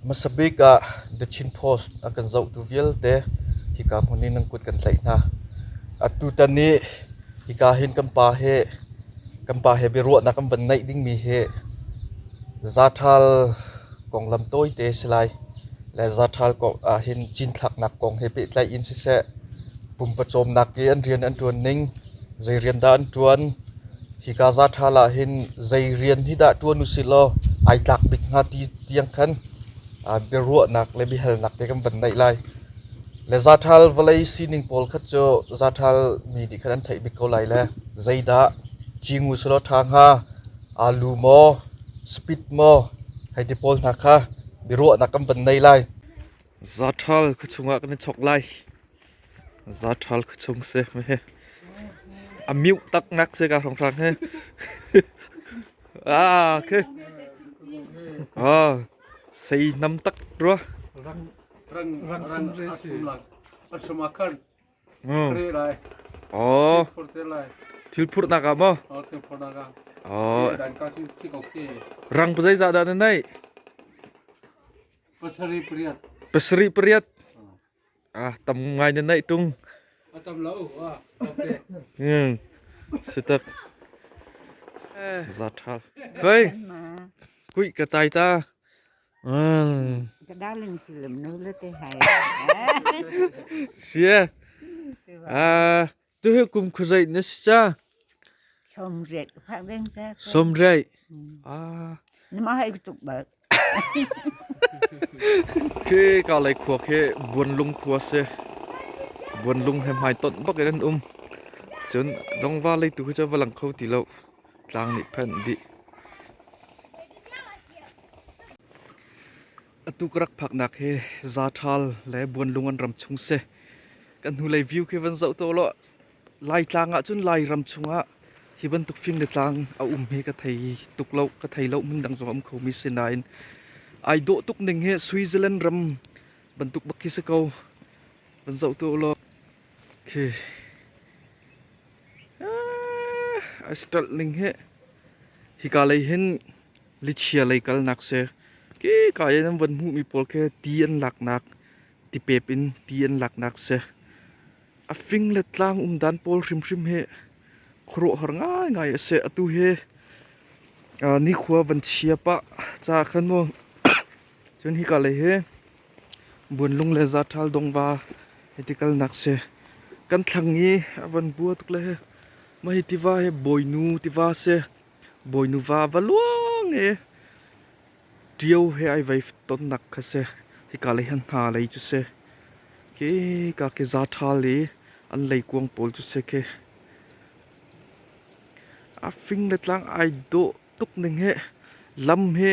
Hmasa bik ah The Chin Post a kan zohtu vialte hika hmun in nan kut kan tlaih hna. Atutan i hika hin kan pa he biaruahnak kan van neih dingmi hi Zaṭhal konglam tawite si lai. Le Zaṭhal kong ahhin cinthlaknak kong he pehtlaih in siseh, pumpawcawmnak i an rian an ṭuan ning, zei rian dah an ṭuan, hika Zaṭhal ahhin zei rian hi dah ṭuan usih law ai tlak bik hnga ti tiang khan biaruahnak le biahalnak te kan van neih lai. Le Zaṭhal vawlei sining pawl kha cu Zaṭhal mi nih khan an theih bik ko lai le zeidah cing usih law ṭha hnga, aalu maw, speed maw hei ti pawl hna kha biaruahnak kan van nei lai. Zaṭhal khuachung ah kan i chok lai. Zaṭhal khuachung si he. A miuh taknak si ka hrawnghrang he. Ah, khi. Ah, sei nam tak rua. Rang rang rang asum lai. Oh. Thil phurhnak ah maw? Oh, thil phurhnak ah. Oh. Rang pa zeizah dah na neih? Pasarih pariat. Pasarih pariat. Ah, tam ngai na neih tung. Tam lo. Ah, okay. Sitak. Zathal. Khoi. Kui ka tai ta. Ka darling silam nu le te hai. Sia. Ah, tu hi kum khuazei na si ca? Somriat ka phak ding ca. Somriat. Ah. Na mah hai tuk bak. Khi ka lei khua khi Buanlung khua si. Buanlung he hmai tonh bak in an um. Cun dongva lei tu khi cu va lang kho ti lo. Tlang nih phenh dih. Atu ka rak phaknak hi Zaṭhal le Buanlung an ram chung si. Kan hnulei view khi van zoh tuah law Laitlang ahcun Lairam chungah hi bantuk fing le tlang a um hi ka thei tuk lo. Ka thei lo, hmun dang zong a um khomi si nain ai dawh tuk ning hi Switzerland ram bantuk bak khi si ko. Van zoh tuah law khi a stalh ning hi hika lei hin lichia lei kalnak si. Khi ka i nan van hmuhmi pawl khi ti an laknak tipep in ti an laknak si. A fing le tlang um dan pawl hrimhrim hi khuaruahhar ngaingai a si. Atu hi nikhua van chia pah caah khan mu cun hika lei hi Buanlung le Zaṭhal dongva hei ti kalnak si. Kan thlang i a van bua tuk le hi mah hi tiva hi Bawinu tiva si. Bawinu va va luang i ṭio he ai vei tonnak kha si. Hika lei hin hna lei cu si. Khi ka khi Zaṭhal i an leikuang pawl cu si khi. A fing le tlang ai dawh tuk ning hi lam hi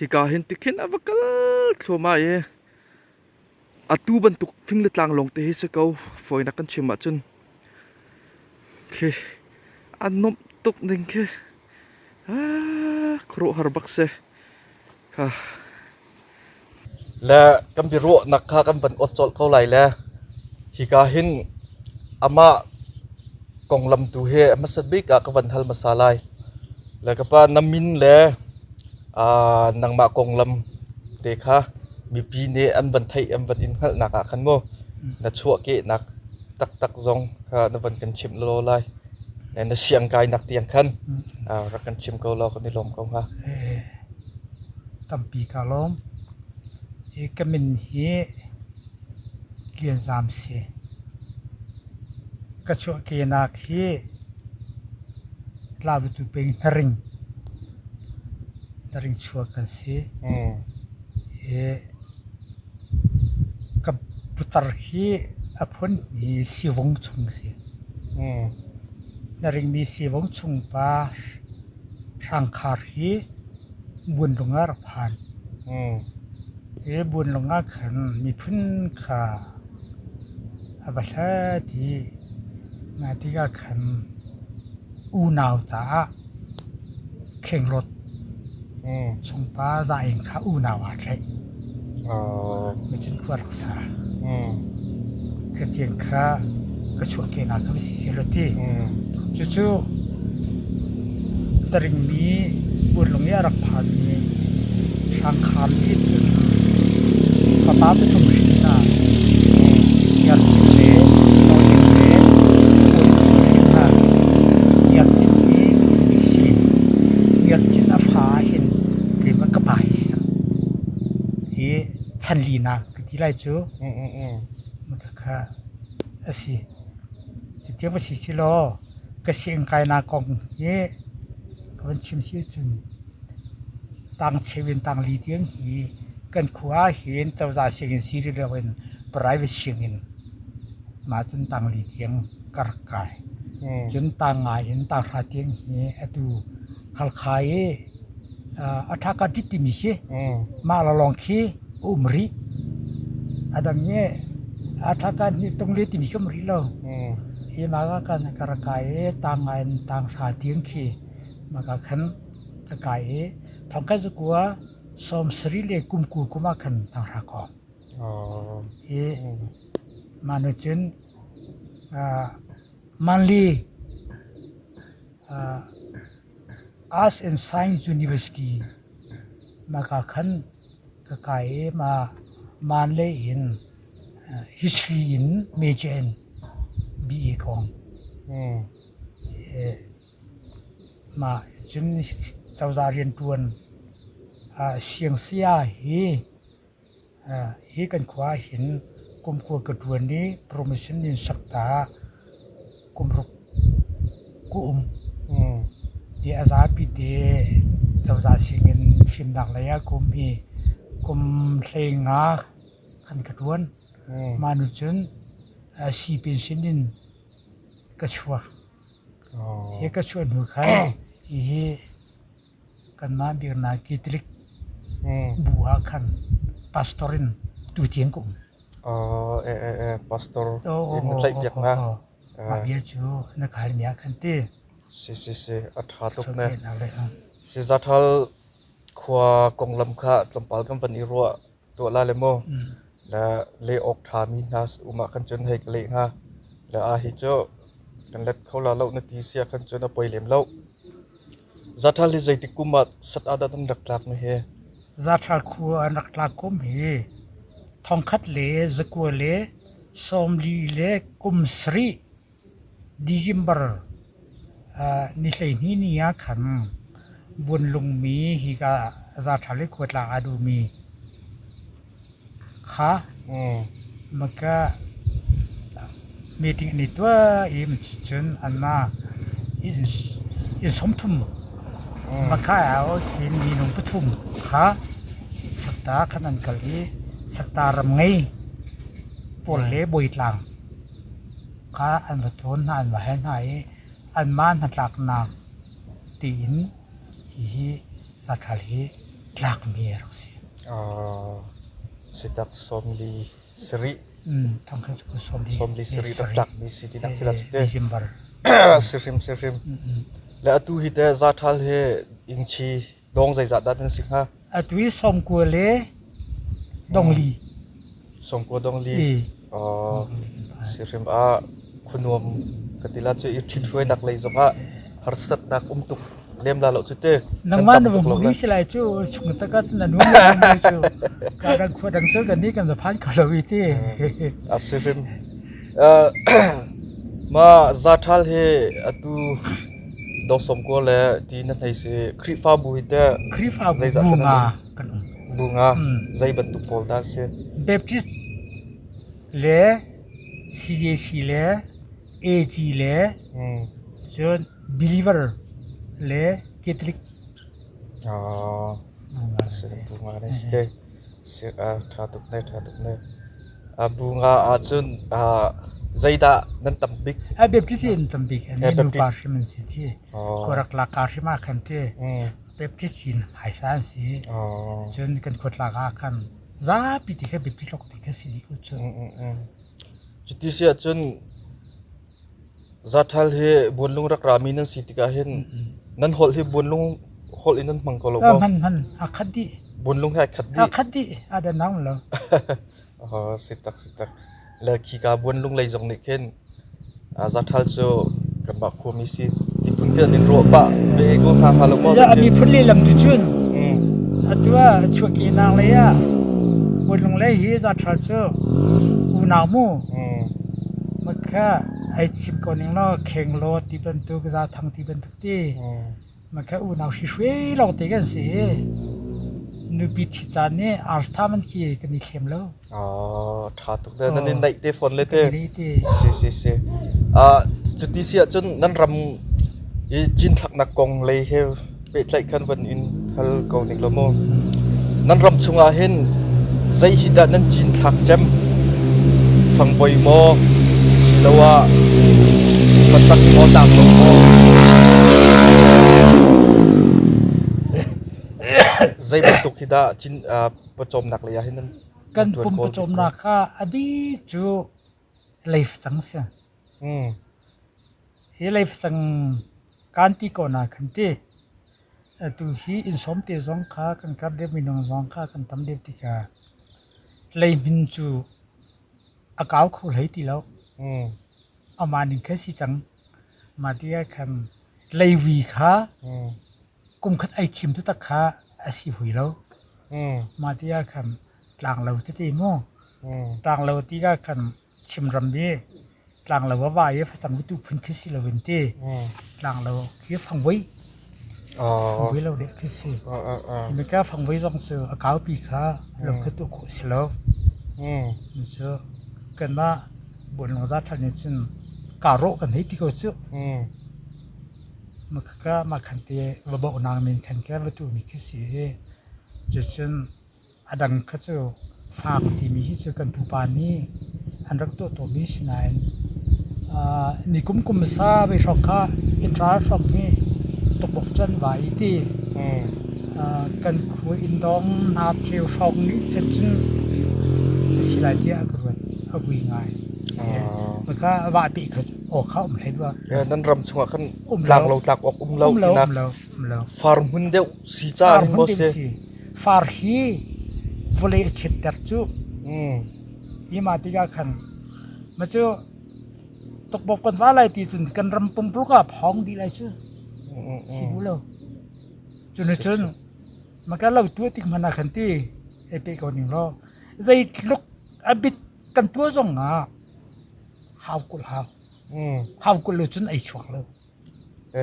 hika hin tikhin a va kal thluahmah i atu bantuk fing le tlang lawng te hi si ko fawinak kan chim ahcun khi a nuamh tuk ning khi khuaruahhar bak si kha. Le kan biaruahnak kha kan van ot colh ko lai le hika hin amah konglam tu hi a hmasat bik ah ka van hal hmasa lai. Le ka pa na min le nangmah konglam te kha mipi nih an van theih an van in hngalhnak ah khan mu na chuahkehnak taktak zong kha na van kan chimh lawlaw lai. Le na siangkainak tiang khan rak kan chim ko law kan i lawm ko hnga. Tampi kaa lawm. Hi ka min hi Lian Zam si. Ka chuahkehnak hi Lautu peng Hnaring, Hnaring chuak kan si. Hi ka putar hi a phun hi Sivung chung si. Hnaringmi Sivung chung pa Hrangkhar hi Buanlung ah rak phan. Hi Buanlung ah khan miphun kha a va hlat i mah tikah khan unau caah khenglawt chungpa Za Ing kha unau aa tlaih. Micin khua rak sa. Khatiang kha ka chuahkehnak kha va si sehlaw ti. Cucu Taringmi Buanlung i a rak phanmi Hrangkham nih cun Fapa pathum hrin hna. Ngiar Cin le Nawl Ding le Kawi Tum hrin hna. Ngiar Cin hi bik si. Ngiar Cin a fa ah hin keimah ka pa hi si cang. Hi chan linak ka ti lai cu. Khakha a si. Cuti va si si law ka sianginn kainak kong hi ka van chim si ahcun tang cheu in tang li tiang hi kan khua ah hin cozah sianginn si rih loin private sianginn mah cun tang li tiang ka rak kai. Cun tang nga in tang hra tiang hi atu Halkha i a ṭha ka ṭit timi khi mah lawnglawng khi a um rih. A dang i a ṭha ka nih tung le timi khi um rih lo. Hi mah ka kan ka rak kai i tang nga in tang hra tiang khi mah ka khan ka kai i thongkhat zakua 70 le kum 90 kum ah khan tang hra ko. Hi mah nu cun Manli Arts and Science University mah ka khan ka kai i mah Manle in history in major in BA kong. Mah cun cozah rianṭuan siangsaya hi Hi kan khua ah hin kum 20 ka ṭuan i promotion in sakta ah kum ruk ka um. Hi a zapi te cozah singin fimnak lei ah ka um i kum 15 khan ka ṭuan. Mah nu cun sii pension in ka chuak. Hi ka chuah hnu khan hihi Kanmah biaknak Catholic bu ah khan pastor in tutiang ka um. Pastor in na tlaih piak hna. Mah bia cu na khal mi ah khan ti. Si si si a ṭha tuk ne. Si Zathal khua konglam kha tlawmpal kan van i ruah tuah la le mu. Le le awk ṭha mi hna um ah khan cun hei ka leh hnga. Le a hi cu kan let kho la lo na ti sia khan cun a poi lem lo. Zathal hi zeitik kum ah sat ah dah nan rak tlak mi hi? Zathal khua an rak tlak kum hi 1947 December ni 12 ni ah khan Buanlungmi hika Zathal i khua tlak aa duhmi kha maka meeting an i tuah i cun anmah inn 30 maka ah khin minung pathum kha Sakta khan an kal i Sakta ram ngei pawl le Bawitlang kha an va thawn hna an va hal hna i anmah hnatlaknak tiin hihi Saṭhal hi tlakmi a rak si. Sitak 47. Thongkhat cu 40. 40 rak tlakmi si tinak thil te. December. Sihrim sihrim. Le atu hi te Zathal he ingchi dong zeizah dah nan si hnga? Atu hi 90 le dong li. 90 dong li. Sihrim ah khuanuam ka ti la cu i ṭhithruainak lei zongah harsatnak um tuk lem la lo cu te. Nangmah na va hmuh si lai cu chung takah na nu na cu ka dang khua dang cu kan nih kan va phan kho lo i ti. A sihrim. Ma Zathal hi atu dong 90 le ti na hnei si Khrihfabu hi teh Khrihfabu bu nga kan um. Bu nga zei bantuk pawl dah an si? Baptist le CJC le AG le cun Believer le Catholic. Bu nga ne si te. Ṭha tuk ne, ṭha tuk ne. Bu nga ahcun zeidah nan tam bik? Baptist in tam bik. Nupa hrim an si ti. Korak laka hrim ah khan ti. Baptist in phaisa an si. Cun kan khuatlak ah khan zapi ti kha biapi tlok ti kha si dih ko cu. Cuti si ahcun Zathal hi Buanlung rak rami nan si tikah hin nan holh hi Buanlung holh in nan hmang ko lo maw? Hman hman a khat dih. Buanlung he a khat dih. A khat dih a dan nang lo. Oh, si tak si tak. Le khika Buanlung lei zong nih khin Zathal cu kanmah khuami si ti phun khi an in ruah pah ve ko hna hnga lo maw? Ya, miphun lehlam tu cun atu ah chuahkehnak lei ah Buanlung lei hi Zathar cu unau mu. Makha ai chim ko ning law Khenglaw ti bantuk Zathang ti bantuk ti. Makha unau hrihruai lawng te kan si i nupi ṭhit caan nih arsa man khi kan i thlem lo. Oh, ṭha tuk de. Nan i naih te fawn le te. Kan i naih te. Si si si. Cuti si ahcun nan ram i cinthlaknak kong lei he pehtlaih khan van in hal ko ning law mu. Nan ram chungah hin zei hi dah nan cinthlak cem? Fangvoi maw? Siloah facang maw tlanglo maw? Zei bantuk hi dah cin pawcawmnak lei ah hin nan Kan pum pawcawmnak kha a bik cu lei facang si. Hi lei facang kaan ti ko na kan ti. Atu hi inn sawmte zong kha kan karh deuh, minung zong kha kan tam deuh tikah leihmin cu a kau kho hlei ti lo. Amah ning kha si cang. Mah tikah khan leivi kha kum khat ei khim taktak kha a si hui lo. Mah tikah khan tlanglo tete mu. Tlanglo tikah khan Chimram i tlanglo a va i facang vitu phun khi si loin ti tlanglo khi fangvoi fangvoi lo deh khi si. Mika fangvoi zong cu a kaupi kha lo kha tuah khawh si lo. Cu kanmah Buanlung Zathan nih cun karawh kan hei ti ko cu. Makhaka makhan te va bauhnak men khan kha va tuahmi khi si i cucun A dang kha cu faak timi hi cu kan pupa nih an rak tuah tawnmi si nain nikum kum hmasa voi hrawng kha innra hrawng hi tukbok cu an vai i ti. Kan khua inndawng hna cheu hrawng nih khan cun a si lai tiah ka ruat. A vui ngai. Maka vahpi kha aw kha um hlei rua. Nan ram chungah khan tlanglo tlak awk um lo Um lo, um lo, um lo. Far hmun deuh si ca hin maw si? Far hi vawlei a chiatter cu. Hi mah tikah khan ma cu tukbok kan va lai ti cun kan ram pumpuluk ah phawng dih lai cu. Si duh lo. Cun cun maka lo tua tik hmanh ah khan ti ei pe ko ning law zeitluk a bit kan tua zong ah hau kul hau. Hau kul lo cun ei chuak lo.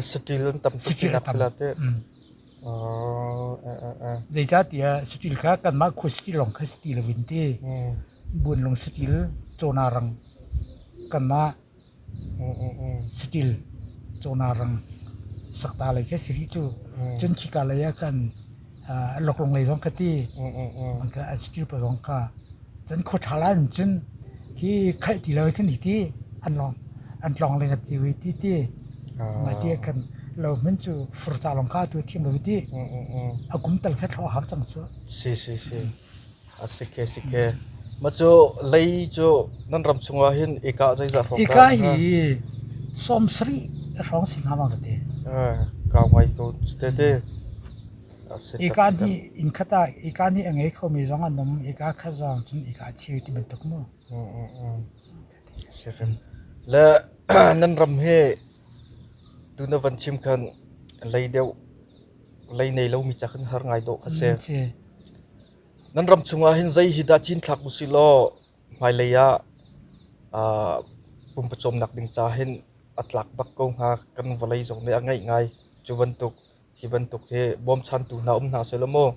Saṭil an tam tuk tinak si la teh. Zeicahtiah saṭil kha kanmah khua saṭil lawng kha si ti loin ti buanlung saṭil cawna rang kanmah saṭil cawna rang sakta lei kha si rih cu. Cun khika lei ah khan loklung lei zong kha ti an saṭil pawl zong kha cun khua ṭha lai cun khi khalh ti lo khan hi ti an lawng an tlawng leng ti ti ti mah ti kan lo hmun cu furca lawng kha tu thiam lo ti a kum tal kha thlo hau cang cu. Si si si, a si ke si ke. Ma cu lei cu nan ram chungah hin eka zeizah hrawng eka hi 70 hrawng si hnga ma ka te. Ka ngai ko te te. Ika nih inn khat ah ika nih a ngei khomi zong an um, ika khat zong cun ika cheu ti bantuk mu. Le nan ram hi tu na van chim khan lei deuh lei nei lomi ca khan har ngai dawh kha si. Nan ram chungah hin zei hi dah cinthlak usih law hmailei ah pumpawcawmnak ding ca hin a tlak bak ko hnga kan vawlei zong nih a ngeih ngai cu bantuk. Hi bantuk hi bawmchantu hna um hna sehlaw maw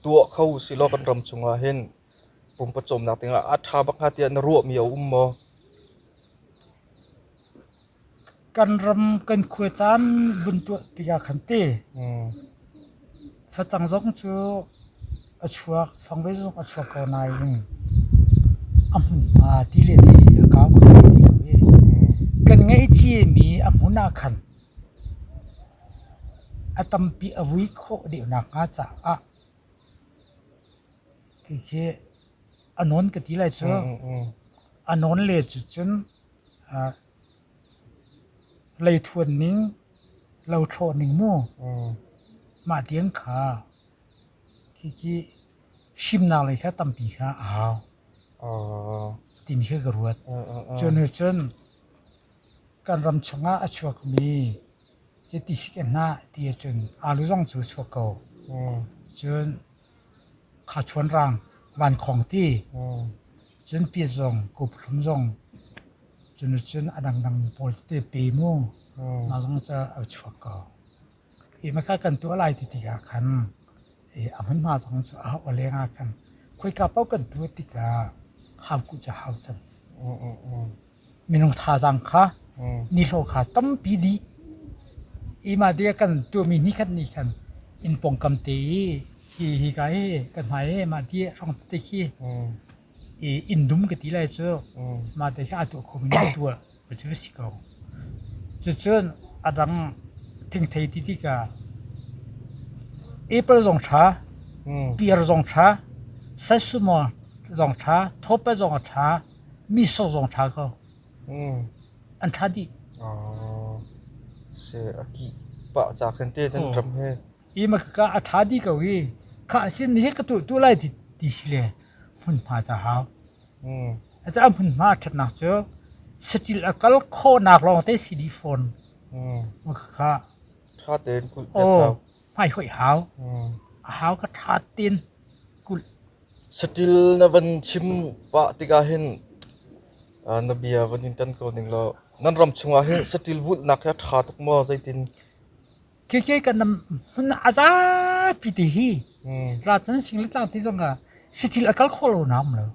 tuah kho usihlaw kan ram chungah hin pumpawcawmnak dingah a ṭha bak hnga tiah na ruahmi a um maw? Kan ram kan khua caan vun tuah tikah khan ti facang zong cu a chuak, fangvei zong a chuak ko nain a hmunhma ti le ti a kau kho ti lo i kan ngeihciami a hmun ah khan A tampi a vui khawh deuh nakhnga caah khi a nawn ka ti lai cu. A nawn le cucun leithuan ning, lothlawh ning mu, mah tiang kha khikhi fimnak lei kha tampi kha a hau timi khi ka ruat. Cu hnu cun Kan ram chungah a chuakmi hi tisik a hnah ti ahcun aalu zong cu a chuak ko. Cun khachuan rang Vankhawng ti, cun piat zong, kuphlum zong, cun cun a dangdang pawl tete pe mu, mah zong cu a chuak ko. Hi maka kan tuah lai ti tikah khan a hmunhma zong cu a hau leng ah khan khoika paoh kan tuah tikah hau kuh cu hau cang. Minung thazaang kha nihlawh kha tampi dih. Hi mah tikah kan tuahmi ni khat nih khan inn pawngkam te i hi hika hi kan hmai i mah ti hrawng tete khi i inn dum ka ti lai cu mah te khi aa tuah khomi nih tuah cu va si ko. Cucun a dang thingthei ti tikah apple zong ṭha, pear zong ṭha, sesame zong ṭha, thawpe zong a ṭha, miso zong ṭha ko. An ṭha dih. Si a kih pah ca khin te nan ram he. I ma ka a ṭha dih ko i kha sin hi ka tuah tu lai ti ti si le hmunhma ca hau. Aca hmunhma a ṭhatnak cu saṭil a kal khawhnak lawng te si dih fawn. Ma ka Ṭha tein kulh piak hau. Hmai hoih hau. A hau ka ṭha tein kulh. Saṭil na van chim pah tikah hin na bia van in tan ko ning law nan ram chungah hin saṭil vulhnak hi a ṭha tuk maw zeitin? Khikhi kan ram hmun a zapi te hi racun fing le tlang ti zong ah saṭil a kal khawh lo na um lo.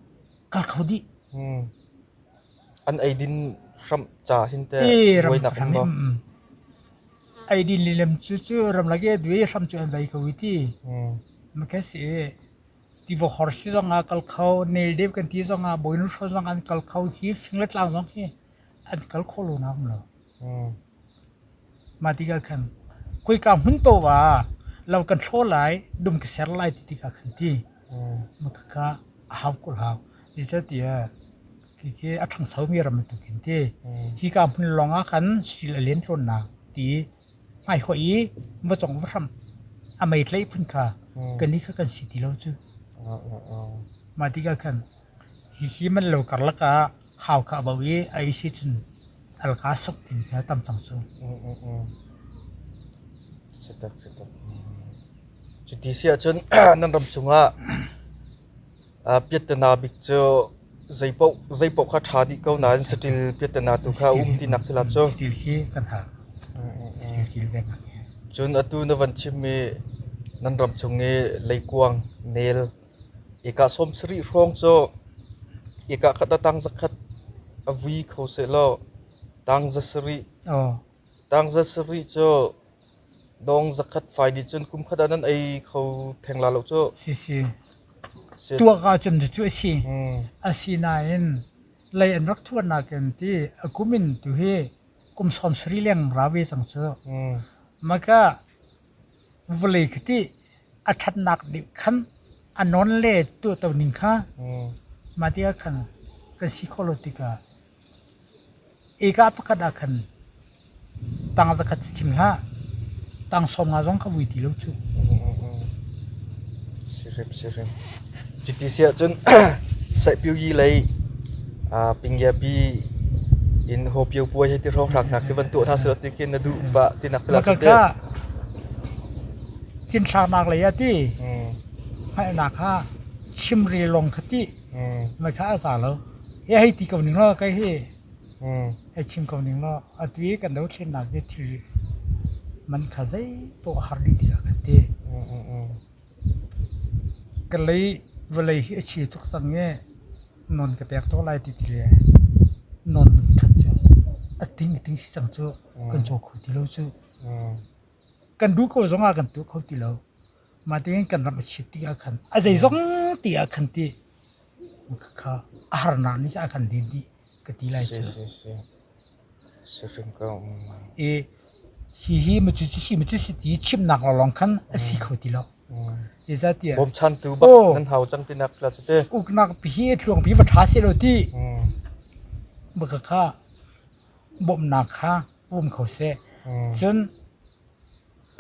Kal kho dih. An eidin hramh ca hin teh buainak um maw? Eidin lilem cu cu ramlak i duai hram cu an vai ko i ti. Makhe si tiva hor si zong ah kal kho, nel dep kan ti zong ah bawinu hrawn zong an kal kho hi fing le tlang zong hi an kal kho lo na um lo. Mah tikah khan khoika hmun paoh ah lo kan thlaw lai, dum ka ser lai ti tikah khan ti. Mah khakha a hau ko hau. Zeicahtiah Khikhi a ṭhangchomi ram bantuk in ti. Hika hmun lawng ah khan steel a len tlawnnak ti hmaihawih i va cong va hramh a mei tlaih phun kha kannih kha kan si ti lo cu. Mah tikah khan hihi man lo karlak ah hau kha a bo i a ei si cun alka sok timi kha tam cang cu. Sitak sitak. Cuti si ahcun nan ram chungah Piattana bik cu zeipaoh zeipaoh kha ṭha dih ko nain saṭil piattana tu kha um tinak si la cu. Saṭil hi kan har. Saṭil kilvennak hi. Cun atu na van chimmi nan ram chung i leikuang nel eka 70 hrawng cu eka khat ah tang zakhat a vui kho sehlaw tang za sarih tang za sarih cu Dong zakhat fai nih cun kum khat ah nan ei kho theng la lo cu. Si si. Tuak ahcun cu a si. Asinain lei an rak thuatnak in ti a kum in tu hi kum 70 leng ra ve cang cu. Maka vawlei khi ti a ṭhatnak nih khan a non le tuahto ning kha mah tikah khan kan si khawh lo tikah Eka pakhat ah khan tang zakhat ci chim hlah, tang 50 zong ka vui ti lo cu. Sihrim sihrim. Cuti si ahcun Saihpioyi lei Pingyapi in Hopio puai he ti hrawng hrak hna khi van tuah hna selaw ti khi na duh pah tinak sila cu te. Cinthlaknak lei ah ti hngalhnak kha chimrel lawng kha ti Mei kha a za lo. Hi hei ti ko ning law kei hi hei chim ko ning law atu i kan dothlennak hi thil man kha zei poah a har dih ti kan ti. Ka lei vawlei hi a chia tuk cang i non ka pek tuk lai ti ti le non khat cu a ting a ting si cang cu kan caw kho ti lo cu. Kan duh ko zong ah kan tuah kho ti lo. Mah tiin kan ram a chiat tik ah khan a zeizong ti ah khan ti kha a harnak nih a kan den dih ka ti lai cu. Si si si. Si hrim ko. I hihi macu cu si macu si ti chimnak lawng khan a si kho ti lo. Zeicahtiah Bawmchantu bak nan hau cang tinak sila cu te. Uknak hi tluang pi va ṭha seh lo ti. Baka kha bawmhnak kha um kho seh. Cun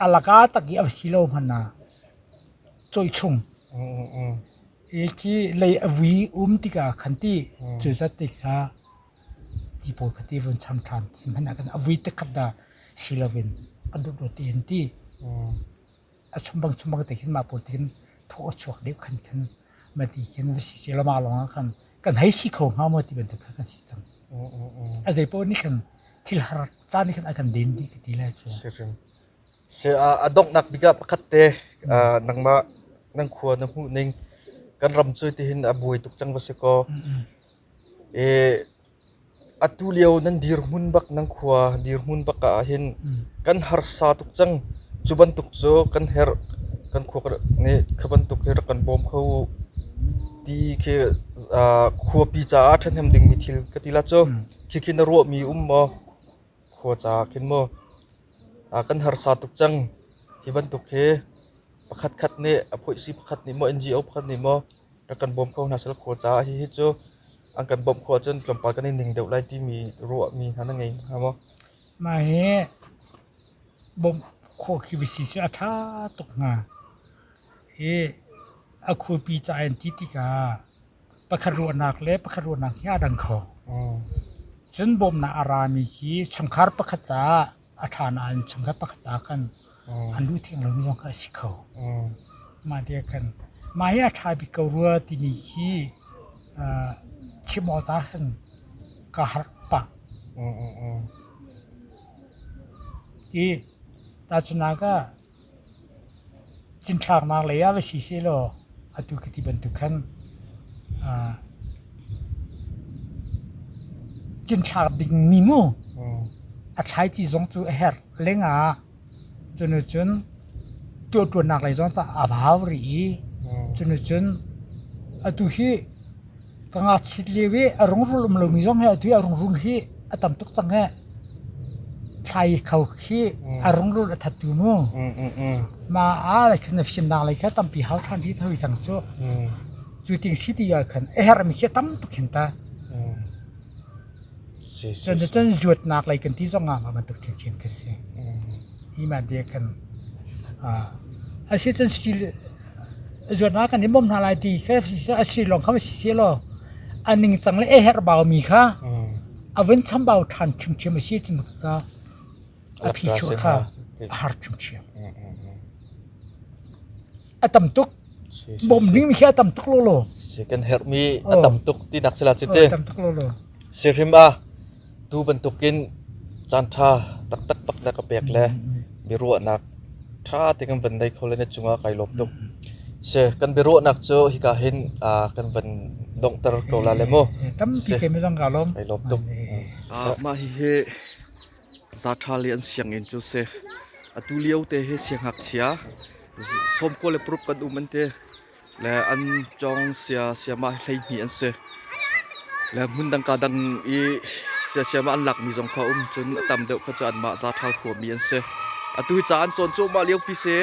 A laka tak i a si lo hmanh ah cawih chung. I khi lei a vui um tikah khan ti cu zat te kha ti pawl kha ti vun cham ṭhan si hmanh ah khan a vui takhat dah si loin a dawtdawt tein ti a chumbang chumbang te khin mah pawl ti khin thaw a chuak deuh khan khin. Ma ti khin va si seh law mah lawng ah khan kan hei si kho hnga maw ti bantuk kha kan si cang. A zei paoh nih khan thil har caan nih khan a kan den dih ka ti lai cu. Sirim. Se a donghnak bik ah pakhat te nangmah nan khua na hmuh ning kan ram cu tihin a buai tuk cang va si kaw. E atu lio nan dirhmun bak nan khua dirhmun bak ah hin kan harsa tuk cang. Cu bantuk cu kan herh kan khua nih kha bantuk hi rak kan bawm kho u ti khi khuapi caah ṭhahnem dingmi thil ka ti la cu. Khikhi na ruahmi um maw? Khua caah khin maw? Kan harsa tuk cang. Hi bantuk hi pakhatkhat nih a phoihsi pakhat nih maw NGO pakhat nih maw rak kan bawm kho hna seh khua caah hihi cu an kan bawmh khawh ahcun tlawmpal kan i ning deuh lai timi ruahmi hna na ngei hnga maw? Mah hi bawmh khawh khi va si cu a ṭha tuk hnga. Hi a khuapi ca in ti tikah pakhat ruahnak le pakhat ruahnak hi aa dang kho. Cun bawmhnak a rami khi chungkhar pakhat caah a ṭha nain chungkhat pakhat caah khan an duh theng lomi zong kha a si kho. Mah ti ah khan mah hi a ṭha bik ko rua timi khi chim awk ah khan kaa harh pah. I tahchunhnak ah cinthlaknak lei ah va si sehlaw atu ka ti bantuk khan cinthlak dingmi mu a thlaici zong cu a herh lengah cunicun tuahṭuannak lei zong a vau rih i cunicun atu hi ka ngakchit lio i a rungrul um lomi zong hi atu i a rungrul hi a tam tuk cang hi. Thlai kho khi a rungrul a thattu mu. Mah ah le khin na fimnak lei kha tampi hau ṭhan rih thoi cang cu. Cu ting si ti ah khan a herhmi khi a tam tuk hin ta. Cun cun zuatnak lei kan ti zong ah mah bantuk ṭhiamṭhiam khi si. Hi ma de kan a si cun zuatnak kan i bawm hna lai ti kha a si lawng kha si si law a ningcang le a herh baumi kha a vun chambau ṭhan ṭhiamṭhiam a si cun ka a phichuah kha a har ṭhiamṭhiam. A tam tuk. Bawm ding hi a tam tuk lawlaw. Si kan herhmi a tam tuk tinak si la cite. Tam tuk lawlaw. Si hrim a tu bantukin caan ṭha taktak bak na ka pek le biaruahnak ṭha te kan van nei kho le na cungah kai lawm tuk. Si kan biaruahnak cu hika hin kan van donghter ko la le mu. Tampi ke mi zong ka lawm. Kai lawm tuk. Mah hihi Zaṭha le an sianginn cu si. Atu lio te hi siangngakchia 96 kan um an ti. Le an cawng sia siamah 12 an si. Le hmun dang ka dang i sia siamah an lakmi zong kha um cun a tam deuh kha cu anmah Zaṭhal khuami an si. Atu hi ca an cawn cuahmah liopi si.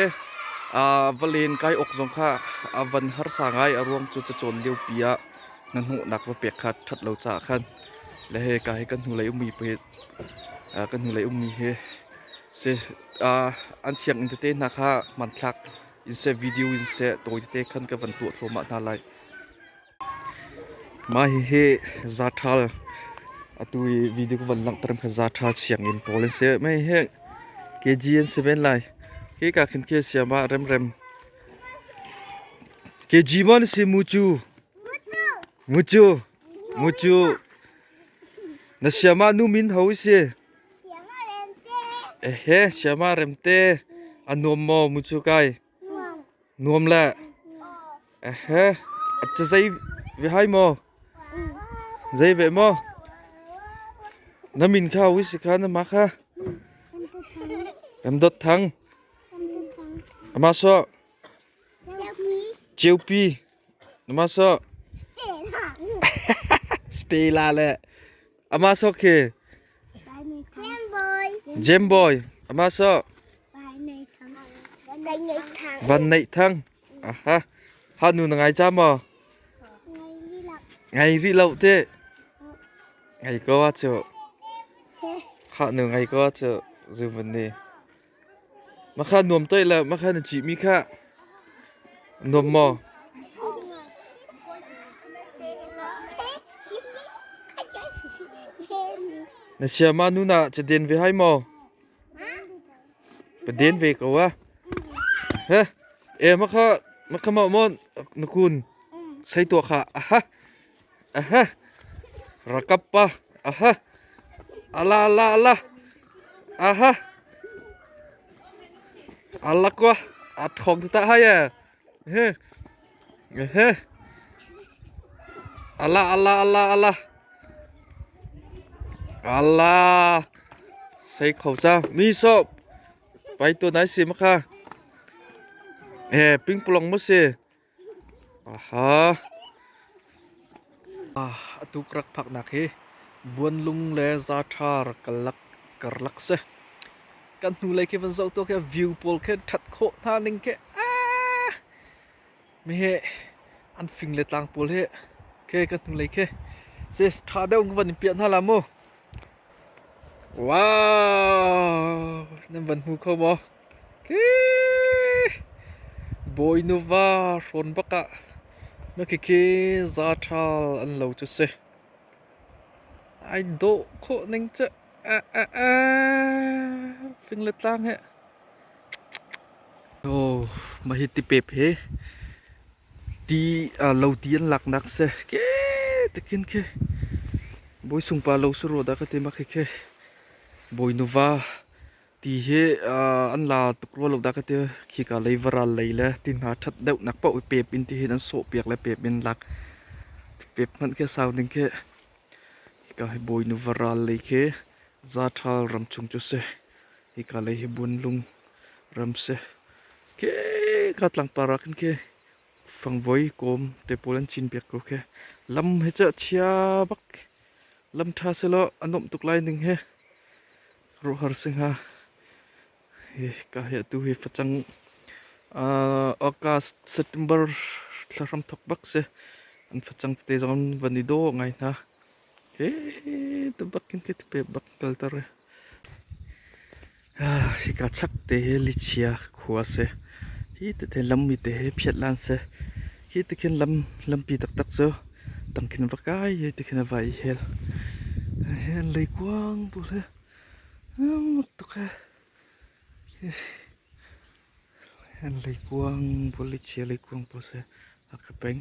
Va len kai awk zong kha a van harsa ngai a ruang cu cacawn liopi ah hnahnawhnak va pek kha ṭhat lo caah khan. Le he ka hi kan hnulei ummi pa hi kan hnulei ummi hi si an sianginn tete hna kha hmanthlak in seh video in seh tawi tete khan ka van tuah thluahmah hna lai. Mah hihi Zaṭhal atu i video ka van langhter mi kha Zaṭhal sianginn pawl an si. Mah hihi KG an si men lai. Hika khin khi siam ah remrem KG maw na si mucu? Mucu. Mucu. Na siama nu min ho si? Ehe, siama remte. A nuam maw mucu kai? Nuam le. Ehe, a zei ve hai maw? Zei ve maw? Na min kha wi si kha na ma kha? Ram dot thang. Ama so? Ceupi. Ama so? Stella le. Ama so khi? Jam Boy. Ama so? Van Neih Thang. Aha. Ha nu na ngai cha maw? Ngai rih lo te. Ngai ko a cu. Ha nu ngai ko a cu. Zu van ni. Makha nuam toih le makha na cihmi kha nuam maw? Na siama nu na caden ve hai maw? Paden ve ko ah. He, e makha makha ma maw na kun? Sei tuah kha. Aha. Aha. Rakap pa. Aha. Ala ala ala. Aha. Ala kwa. A thong ta hai e. He. He. Ala ala ala ala. Ala. Sei kho cha. Mi so. Pai tu nai si ma kha. He ping pulong mo si. Aha. Ah, atu ka rak phaknak hi Buanlung le Zaṭha karlak karlak si. Kan hnulei khi van zoh tuah khi view pawl khi ṭhat khawh hna ning khi ah mi hi an fing le tlang pawl hi khi kan hnulei khi si ṭha deuh in van in piah hna la mu. Wow, nan van hmu kho maw? Bawi nuva hrawn bak ah na khikhi zaṭhal an lo cu si. Ai dawh khawh ning cu fing le tlang he. Oh, mah hi tipep hi ti lo ti an laknak si. Ke tikin khi bawi sungpa lo si rua dah ka ti mah khikhi bawi nuva Ti hi an la tuk rua lo dah ka ti. Khika lei varal lei le ti hna ṭhat deuhnak paoh i pep in ti hin an sawhpiak le pep in lak. Pep hmanh khi a sau ding khi. Hika hi Bawinu varal lei khi Zaṭhal ram chung cu si. Hika lei hi Buanlung ram si. Khi ka tlangpar ah khin khi fangvoi kawm te pawl an cin piak ko khi. Lam hi cu a chia bak. Lam ṭha selaw a nuamh tuk lai ning hi. Ruahhar si hnga. Hika hi atu hi facang August, September thla hramthawk bak si. An facang tete zong an van i dawh ngai hna. Hi tu bak in khi pe bak kalter. Hika chak te hi lichia khua si. Hi tete lam mi te hi phiat lan si. Hi tikhin lam lampi taktak cu tangkhin va kai hi tikhin a vai i hel. Hi an leikuang bu hi mak tuk he. An leikuang bu lichia leikuang bu si a ka peng.